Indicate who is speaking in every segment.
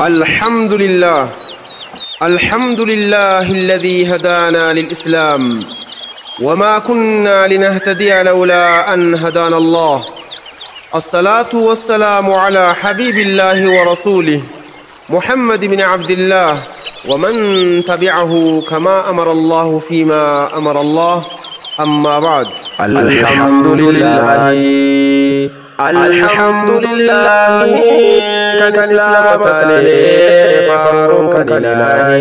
Speaker 1: الحمد لله الحمد لله الذي هدانا للإسلام وما كنا لنهتدي لولا أن هدانا الله. الصلاة والسلام على حبيب الله ورسوله محمد بن عبد الله ومن تبعه كما أمر الله فيما أمر الله. أما بعد،
Speaker 2: الحمد لله الحمد لله كان إسلام فاروق لله.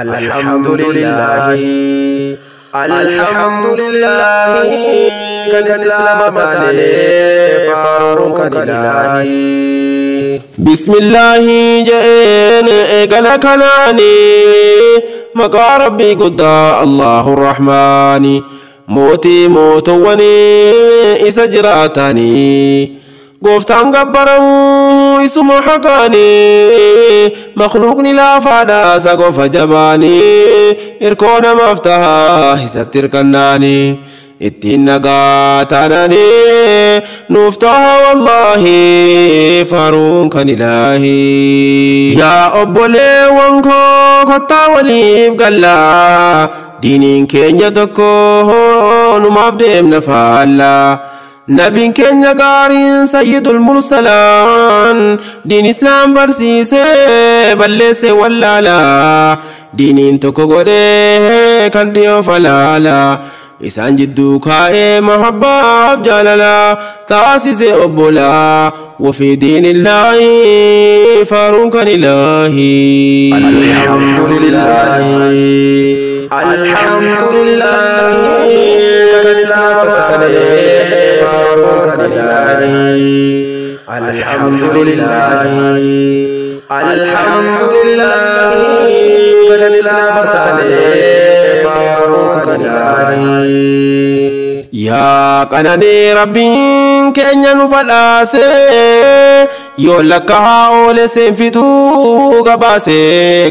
Speaker 2: الحمد لله الحمد لله كان إسلام فاروق لله.
Speaker 1: بسم الله جئين إقل كناني مقا ربي قد الله الرحمن موتي موتواني إسا جراتاني قفتان قبرو اسم حقاني مخلوقني لا فادا سقف جباني إركون مفتها ستر كناني ittiin nagaa taananii nuuf taha wallaahi faaruun kan ilaahii. Yaa obboleewwan koo kottaa waliif gallaa diiniin keenya tokko numaaf deemna faallaa. Nabiin keenya gaariin sayyidul mursalaan diin islaam barsiisee balleesse wallaalaa diiniin tokko godhee kan dhiyoo falaalaa. Isaan jidduu kaa'ee mahabbaaf jaalalaa taasise obbolaa wafii diinillaahi faaruun kan ilaahii.
Speaker 2: Alhamdulillahi alhamdulillahi kan islaama ta'ee faaruun kan ilaahii. Alhamdulillahi alhamdulillahi kan islaama ta'ee faaruun kan ilaahii.
Speaker 1: Yaa qananii rabbiin keenya nu badhaase yoo lakka haa oole seenfituu gabaase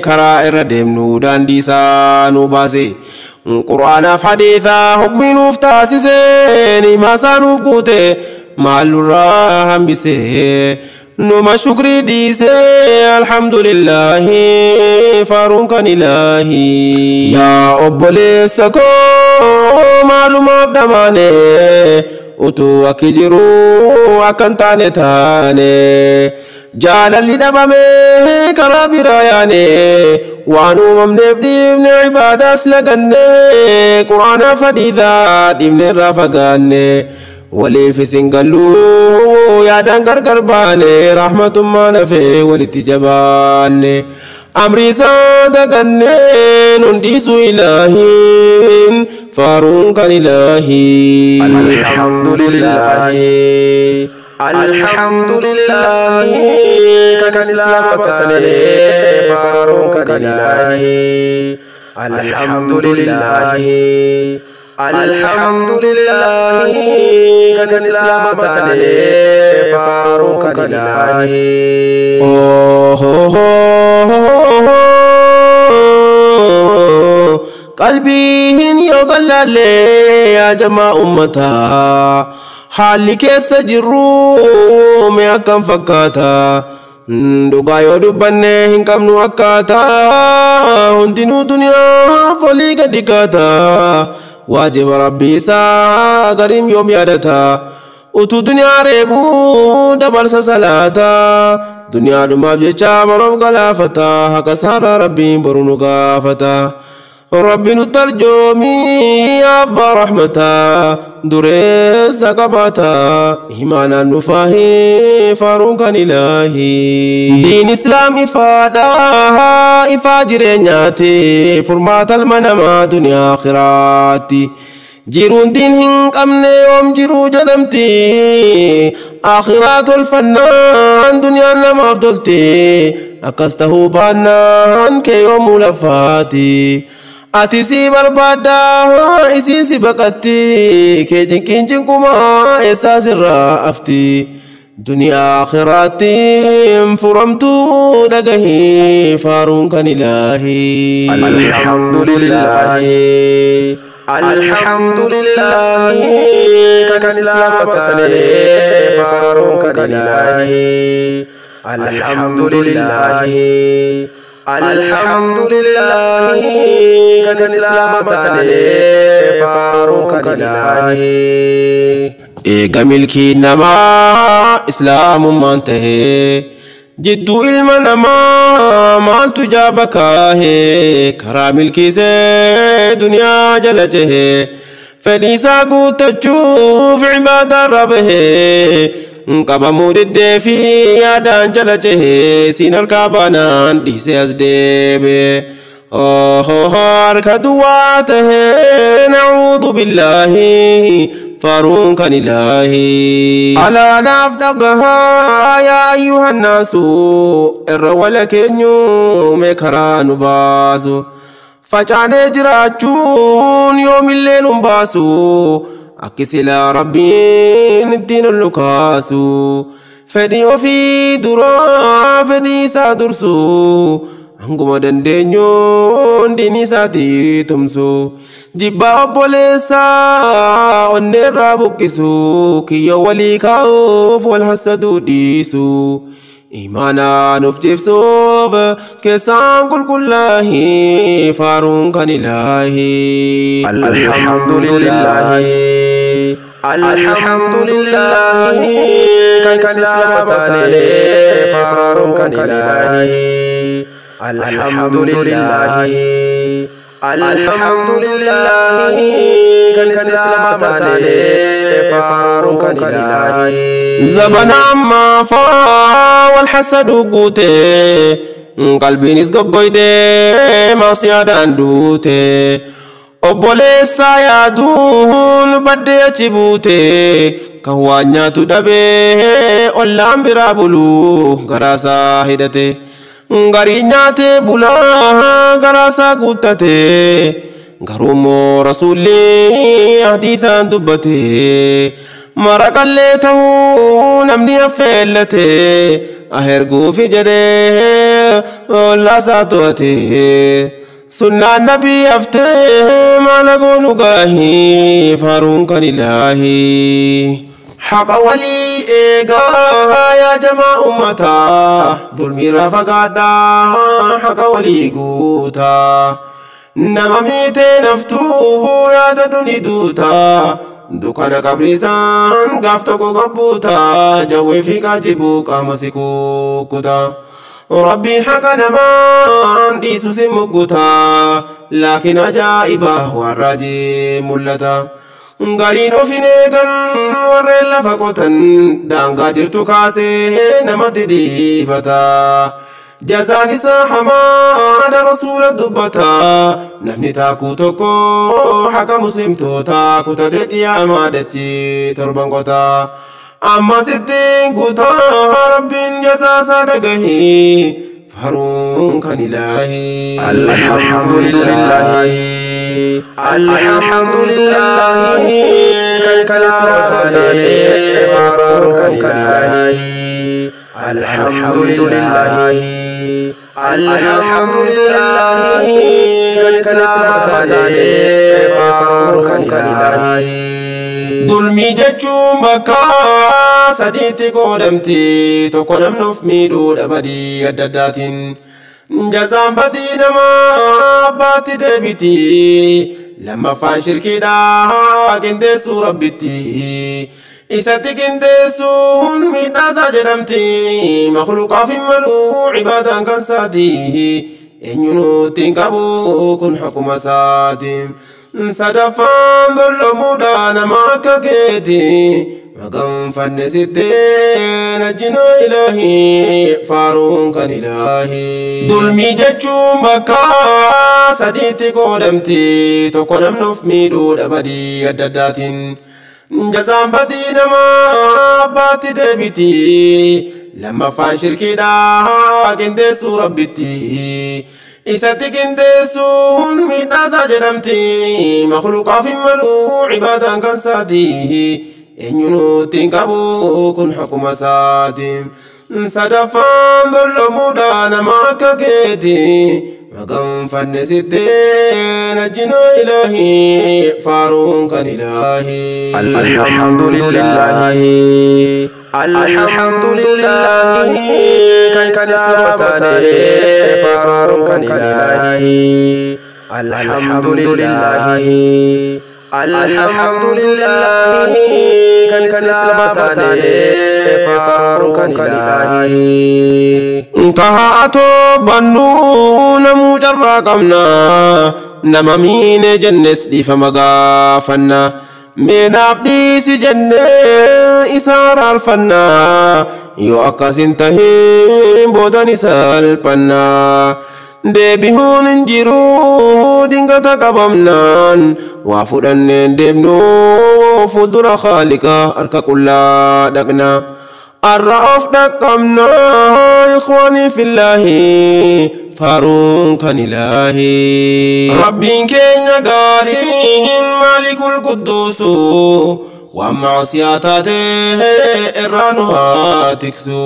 Speaker 1: karaa irra deemnu daandii isaa nu baase quraanaaf hadiisaa hukmii nuuf taasise nimaasaa nuuf guute maallurraa hambise numa shukrii dhiise alhamdulillahi faaruun kan ilaahii. Yaa obboleessa koo maalumaaf dhamaane utuu akki jiruu akkan taane taane jaalalli dhabame karaa biraa yaane waan uumamneef dhiifne ibaadaas laganne quraanaaf hadiisaa dhiifne irraa fagaanne waliif isin galluu yaadaan gargar baane rahmatummaa nafee walitti jabaanne amri isaa daganne nun dhiisu ilaahiin faaruun kan ilaahii.
Speaker 2: Alhamdulillahi alhamdulillahi kan islaama ta'ee faaruun kan ilaahii. Alhamdulillahi alhamdulillahi kan islaama ta'ee faaruun kan ilaahii.
Speaker 1: Qalbiin yoo gallaalee yaa jamaa ummataa haalli keessa jirru mee akkam fakkaata dhugaa yoo dubbanne hin qabnu akkaataa hundinuu duniyaa folii gadi kaata waajiba rabbii isaa gariin yoom yaadata utuu duniyaa reebuu dabarsa salaata duniyaa dhumaaf jecha baroof galaafata haqa saaraa rabbiin boru nu gaafata. Rabbi nu tarjoomi abbaa rahmataa dureessa qabaata himaanaan nu faahii faaruun kan ilaahii. Diin islaam ifaadha ifaa jireenyaati furmaata ilma namaa duniyaa akhiraatti. Jiruun diin hin qabne yoom jiruu jedhamti akhiraa tolfannaan duniyaan namaaf tolti akkas tahuu baannaan kee yoomuu lafaati. Ati si barbaadda isiin si baqatti kee cinqiin cinqumaa eessaa sirraa afti. Duniyaa akhiraatti furamtuu dhagahii faaruun kan ilaahii.
Speaker 2: Alhamdulillahi alhamdulillahi kan islaama ta'ee faaruun kan ilaahii. Alhamdulillah Alhamdulillah kan Islaama taane faaruun kan Ilaahi.
Speaker 1: Eega milkii namaa islaamummaan tahee jidduu ilma namaa maaltu jaaba kaahee karaa milkiisee duniyaa jala cehee fedhiisaa guuttachuuf cibaadaarra bahee qabamuu diddee fi yaadaan jala cehee siin harkaa baanaan dhiisee as deebi'e. Harka duwwaa tahee nacuudhu billaahi faaruun kan ilaahi. Alaa naaf dhagahaa yaa ayyuhan naasu irra wala keenyu mee karaa nu baasu. Facaanee jiraachuun yoomillee nun baasu akki silaa rabbiin ittiin ol nu kaasu. Fedhii ofii duraa fedhii isaa dursu. Hanguma dandeenyuun diinii isaatii tumsu. Jibbaa obboleessaa onneerraa buqqisu. Kiyyoo walii kaa'uuf wal hassaduu dhiisu. Imaanaan of jibsuuf keessaan qulqullaahi faaruun kan Ilaahi.
Speaker 2: Alhamdulillah Alhamdulillah kan Islaama taane faaruun kan Ilaahi. Alhamdulillah Alhamdulillah kan Islaama taane faaruun kan Ilaahi.
Speaker 1: Zabana ammaa faa wal hasaduu guutee qalbiinis goggoydee maasiyaadhaan duute. Obboleessaa yaaduun baddee achi buute kan waan nyaatu dhabee ollaan biraa buluu garaasaa hidhate. Garii nyaatee bulaa garaasaa guuttate garuummoo rasuulli hadiisaan dubbate maraqallee ta'uu namni affeellate aherguufi jedhee ollaasaa to'ate. Sunnaan nabii haftee maala goonu gaahii faaruun kan Ilaahi. Haqa walii eegaa yaa jamaa ummataa dulmiirraa fagaadhaa haqa walii guutaa. Nama miitee naftuu yaada duni duutaa dukkana qabriisaan gaaf tokko gabbuutaa jawwee fi qaajibuu qaama si kukkutaa. Rabbiin haqa namaan dhiisu si muggutaa laakiin ajaa'iba waan raajii mul'ata. Gariin ofin eegan warreen lafa qotan daangaa jirtu kaasee namatti dhiibata. Jazaan isaa hamaadha rasuula dubbata. Namni taakuu tokko haqa muslimtoota kutate qiyaamaa dachii torban qota. Amma sittiin kutaa rabbiin jazaasaa dhagahii faaruun kan Ilaahi.
Speaker 2: Alhamdulillah Alhamdulillah kan Islaama taane faaruun kan Ilaahi. Alhamdulillah Alhamdulillah kan Islaama taane faaruun kan Ilaahi.
Speaker 1: Dulmii jechuun bakka sadiitti qoodamti tokko namni of miidhuu dhabadii adda addaatiin. Jazaan badii namaa abbaatti deebiti lammaffaan shirkiidha qindeessuu rabbitti. Isatti qindeessuun miidhaasaa jedhamti makhluuqaaf hin maluu cibaadaan kan saati. Eenyuun ittiin qabu kun hakuma isaati. Sadaffaan dollomuudha nama akka keeti maqaan fanne sittee najjina Ilaahi faaruun kan Ilaahi. Dulmii jechuun bakka sadiitti qoodamti tokko namni of miidhuu dhabadii adda addaatiin. Jazaan badii namaa abbaatti deebiti lammaffaan shirkiidha qindeessuu rabbitti. Isatti qindeessuun miidhaasaa jedhamti makhluuqaaf hin maluu cibaadaan kan saati. Eenyuun ittiin qabu kun hakuma isaati. Sadaffaan dollomuudha nama akka keeti maqaan fanne sittee najjina Ilaahi faaruun kan Ilaahi.
Speaker 2: Alhamdulillah Alhamdulillah kan Islaama taanee faaruun kan Ilaahi. Alhamdulillahi, Alhamdulillahi kan Islaama taanee faaruun kan Ilaahi.
Speaker 1: Kahaatoo bannuu namuu carraa qabna, nama miine jennes dhiifama gaafanna. Meenaaf dhiisi jennee isa araarfanna, yoo akkas hin tahin boodan isa salphanna. Deebihuun hin jiru dingata qabamnaan, waa fudhanneen deemnu fuuldura Khaaliqa harka qullaa dhaqna. Arra of dhaqqabna ikhwaanii fillaahi, faaruun kan Ilaahi. Rabbiin keenya gaariin maalikul qudduusu, waan maasiyaa taate irraa nu haa tiksu.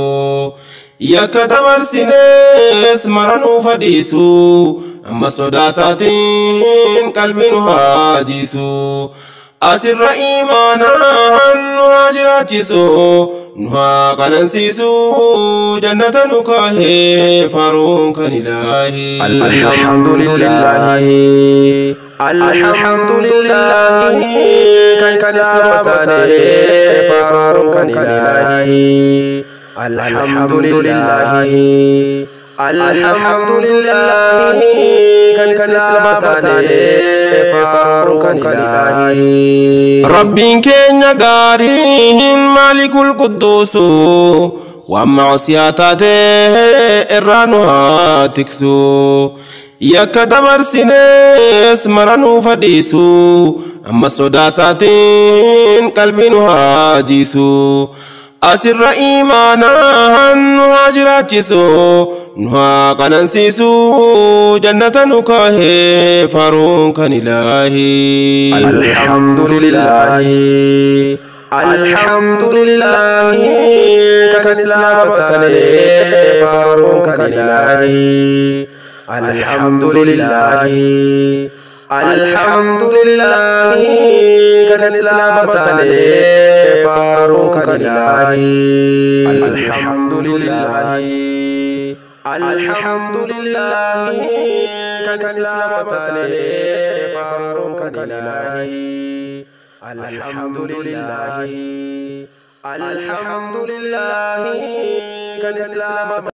Speaker 1: Yakka dabarsines mara nuuf fadhiisu, amma sodaa isaatiin qalbii nu haa jiisu. Asirra imaanaan nu haa jiraachisu, nu haa qanansiisu, jannata nu kaahee faaruun kan Ilaahi.
Speaker 2: Alhamdulillahi, Alhamdulillahi kan Islaama taanee faaruun kan Ilaahi. Alhamdulillahi, Alhamdulillahi kan Islaama taanee faaruun kan Ilaahi.
Speaker 1: Rabbiin keenya gaariin maalikul qudduusu, waan maasiyaa taate irraa nu haa tiksu. Yakka dabarsines mara nuuf fadhiisu, amma sodaa isaatiin qalbii nu haa jiisu. Asirra imaanaan nu haa jiraachisu, nu haa qanansiisu, jannata nu kaahee faaruun kan Ilaahi.
Speaker 2: Alhamdulillahi, Alhamdulillahi kan Islaama taanee faaruun kan Ilaahi. Alhamdulillahi, Alhamdulillahi kan Islaama taanee faaruun kan Ilaahi. Alhamdulillahi, Alhamdulillahi kan Islaama taanee faaruun kan Ilaahi. Alhamdulillahi, Alhamdulillahi kan Islaama